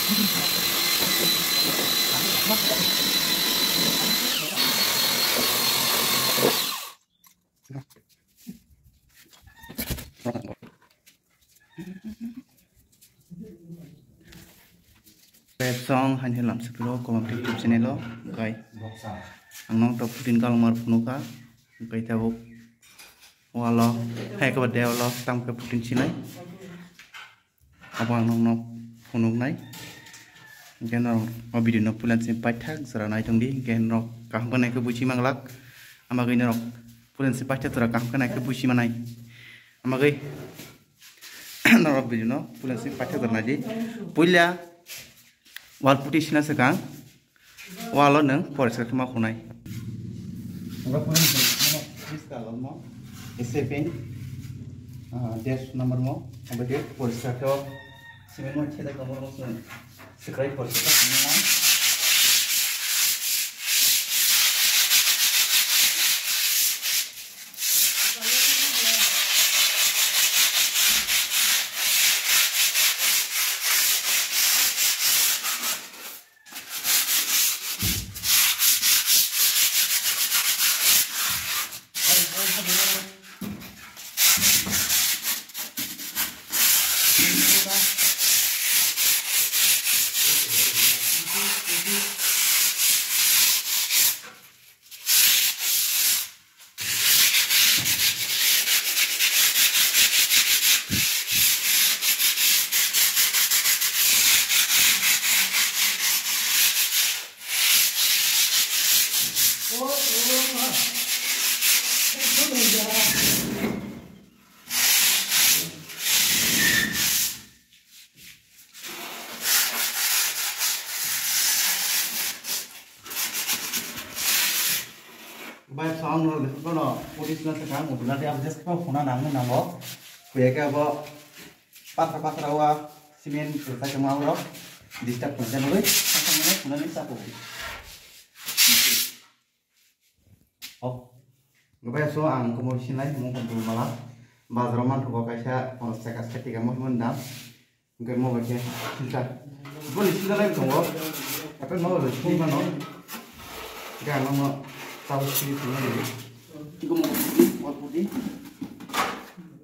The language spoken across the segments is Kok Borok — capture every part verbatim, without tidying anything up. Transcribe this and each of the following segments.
Song haini lamsuklo kolom YouTube channel o kai. Ang nong to putin kalmar phunuka kai tabuk walo hai ko dewalo tam ke putin sinai. Abo ang nokno phunuknai. Hingke norok o video no puila simi paithak jora nai tongdi. Hingke norok kaham khe nai khe buisi manglak. Ama gwi norok puila simi paithak jora kaham khe nai khe buisi manai. Ama gwi norok video no puila simi paithak jora naidi. Puila wall puti sina swkang. Walo nwng poriskar khe ma khunai. Oro phone ni phone ni list ka lamo. Seven, ah, dash number mo. Obo khe poriskar khe o cement mo cheda ka mo swkang. Swkrai poriskar khe ma. Bai sound rok le kono police no thang mo dula de abdes ko phone nang nango. Kuya ke abo patra patra wa cement ta ke ma ro disturb ko jano bai. Phone ni sa ko. Oh. Gobai so ang komo sinai mo ko dul mala. Bazar man ko kaisa kono saka saka tiga mo mon dam. Hingke mo bai khe filter. Bo ni sida lai tongo. Ape mo bai sini mano. Hingke ang no tabo sini tongna di. Tiko mo pudi, mo pudi.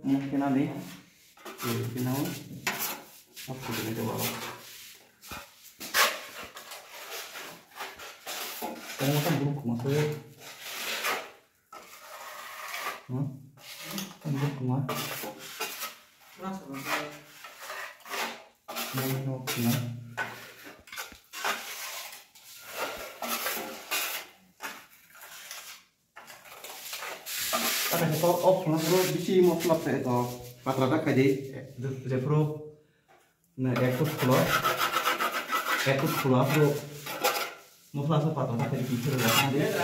Mo kena di. Mo kena o. Mo pudi ni tabo. Tamo tam buruk mo se. Hmm? Tunggu kuma. Tunggu kuma. Ada kita off na bro, bisi mosla pe to. Patra tak kaji. Je pro. Na, ek foot khulo. Ek foot khulo, aphuru mosla sa patong, patong, patong, patong, patong.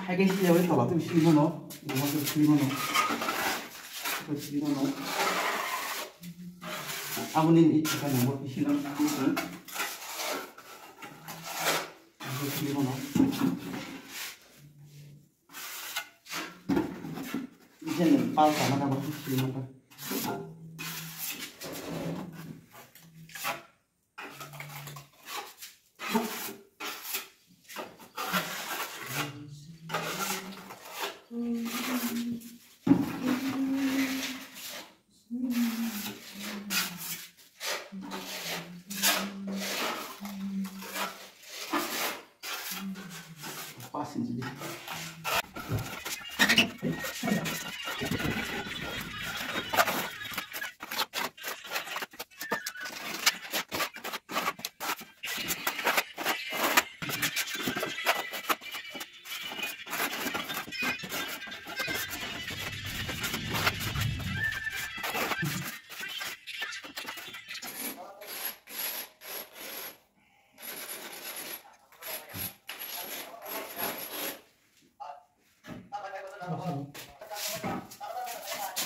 Hai khe siyawai tola tei swi mano, omo tei swi mano, tei swi mano. Aboni ni thaka nangbo swi lang, swi mano. Isen pal sama sama swi mano.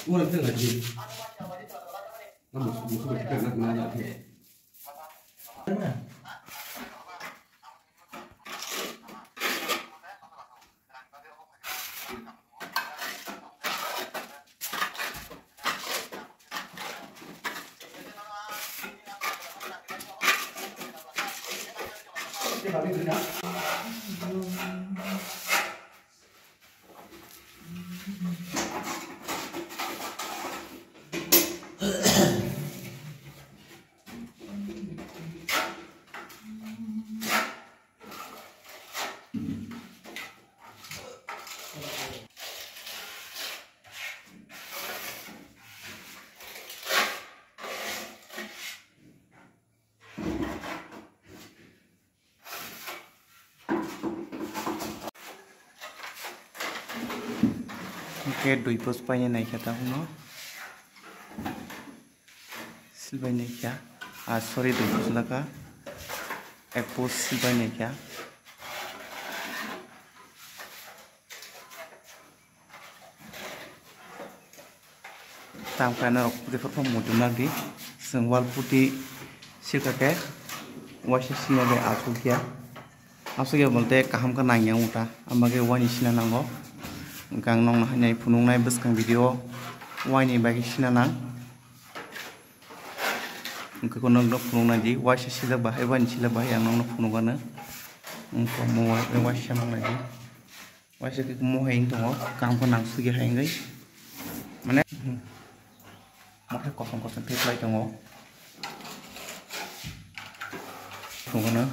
Ora te la ji. Vamos, vamos a ver, nada, nada. Hwnkhe dui post painai naikha tabukno. Silbai naikha. Ah, sorry, dui post laka. Ek post silbai naikha. Tam kainarok puti phano muchung nadi. Chwng wall puti silkha khe waisa sina de asukya. Asukya bolte kaham khe nangya wngkha. Ama khe waini sina nango. Hwnkhe ang nokno haino phunuknai bwskang video waini bagwi sina nang. Hwnkhe nokno phunuknai di waisa silak bahai waini silak bahai ang nokno phunukgano. Wngkha mo waisa mangnai di. Waisa khe mo hai wng tongo, kaham khe nang sugwi hai wngwi. Mane, hmm. Mo khe kosom kosom khe khlai tongo. Phunukgano.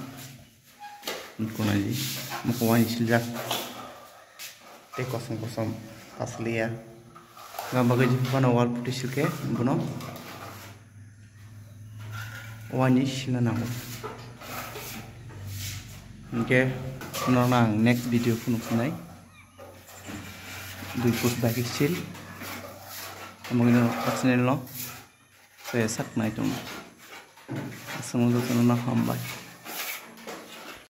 Phunuknai di. Mo khe waini siljak. Tei kosom kosom asliya. Nga bagwi je phano wall puti silkhe bono waini sina nango. Hwnkhe norokno ang next video phunuk sinai. Dui post bagwi sil. Amagwino channel no khe sak nai tong. Aswk jotono hambai.